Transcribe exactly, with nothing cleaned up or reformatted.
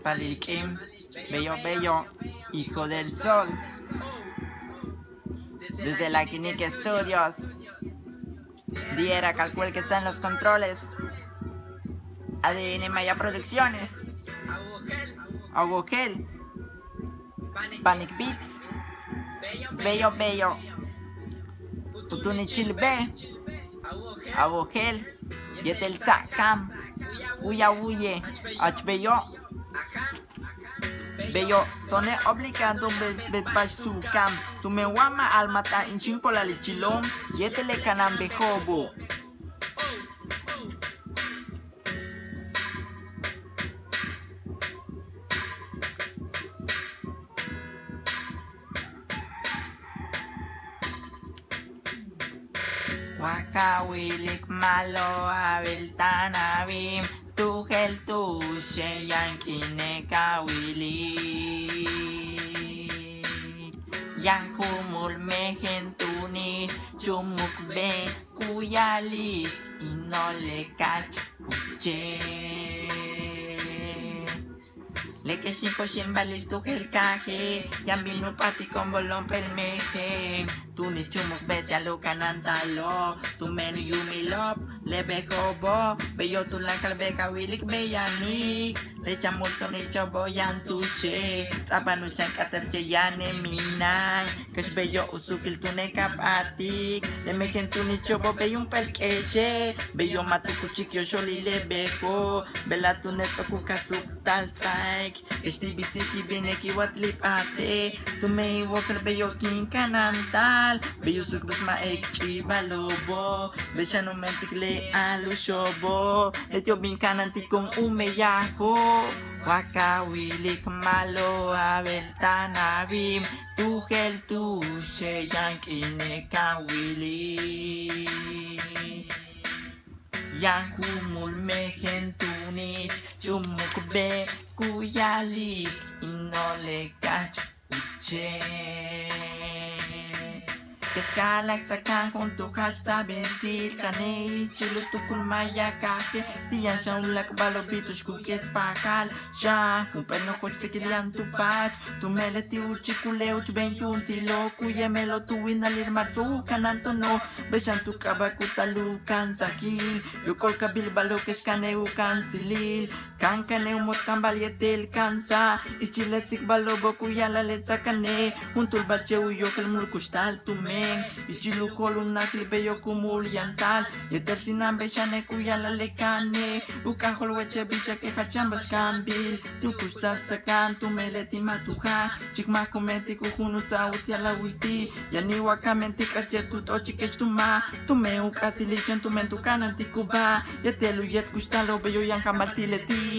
Paalil k'iin, beyo' beyo', hijo del sol. Desde la Quinique Studios, Diera Calcuel que está en los controles. A D N Maya Producciones. Awojel. Panic Beats. Beyo' beyo'. U tuunichil bej. Awojel. Yéetel tsa'ab kaam. U'uy a wu'uye'. Jach beyo'. Beyo'. To'one' obligado beet ba'ax suuka'an tumen wa ma' a'almajta'an in chíimpolal ichilo'on yéetel le kanan bejo'obo'. Wa ka wilik ma'alob a beel táan a bin tu jeel tu'uxe', yaan k'iine' ka wilik yaan ju'umúul mejen tuunich chúumuk bej ku ya'alik in óole' ka'ach u cheel. Le kex in ko'ox in ba'alil tu jeel kaaje' yaan bin u p'atiko'on boolo'on p'éel mejen tuunich chúumuk bej ti'al u kanáanta'alo'. Tumen u yuumilo'ob le bejo'obo' beyo' tuláakal bej ka wilik bey yanik. Le chan múul tuunicho'obo' yaan tu'uxe' ts'a'aban u chan k'áatal che' yaane' mina'an. Kex beyo' u suukil túune' ka p'atik le mejen tuunicho'obo' bey jump'éel k'eexe'. Beyo' ma' tu kuchik yóoxolil le bejo'. Bejla' túune' ts'o'ok u káajal u suuktal ts'áaik. Kex ti' bisik in bine' kin wa'atal in p'ate' tumen in wokol beyo' kin kanáanta'al. Bey u suukbesmaj k ch'i'ibalo'obo' bey xan u mentik le a'aluxo'obo'. Leti'ob in kanáantiko'on u meyajo'. Wa ka wilik ma'alob a beel táan a bin tu jeel tu'uxe' yaan k'iine' ka wilik yaan ju'umúul mejen tuunich chúumuk bej ku ya'alik in óole' ka'ach u cheel. Kex ka'alak ts'aakan juntúul jach ts'a'abencil kanej ichil u tuukul maaya kaaje' ti' yaan xan uláak' ba'alo'ob tu'ux ku k'expajal xan jump'éel nojoch tsikil yaan tu paach. Tumen leti' u chíikul le úuchben yuumtsilo' ku yéemelo'ob tu winalil marzo u kanáanto'ono'. Bey xan tu k'aaba' ku taal u ka'ansajil yóok'ol kabil ba'alo'ob kex kanej u ka'antsilil. Káan kanej u moots kaambal yéetel ka'ansaj ichil le tsikbalo'obo' ku ya'ala'al le ts'aakane' juntúul ba'alche' u yojel múul kuxtal tumen ichil u jool u najil beyo' ku múul yantal yéetel sina'an bey xane' ku ya'ala'al le kaane' u k'ajóolwe'eche' bix a ke jach yaan ba'ax kaambil tu kuxtal ts'aaka'an tumen leti' ma' tu jaaj. Chíikmaj ku mentik u junutsa'al utia'al a wil ti' yaan in wakamentiko'ob k'a'ase'ex tu t'ochikech tu ma' tumen u k'aasil chéen tumen tu kanáantikubáa yéetel u yéet kuxtalo'ob beyo' yaan kaambal ti' leti'.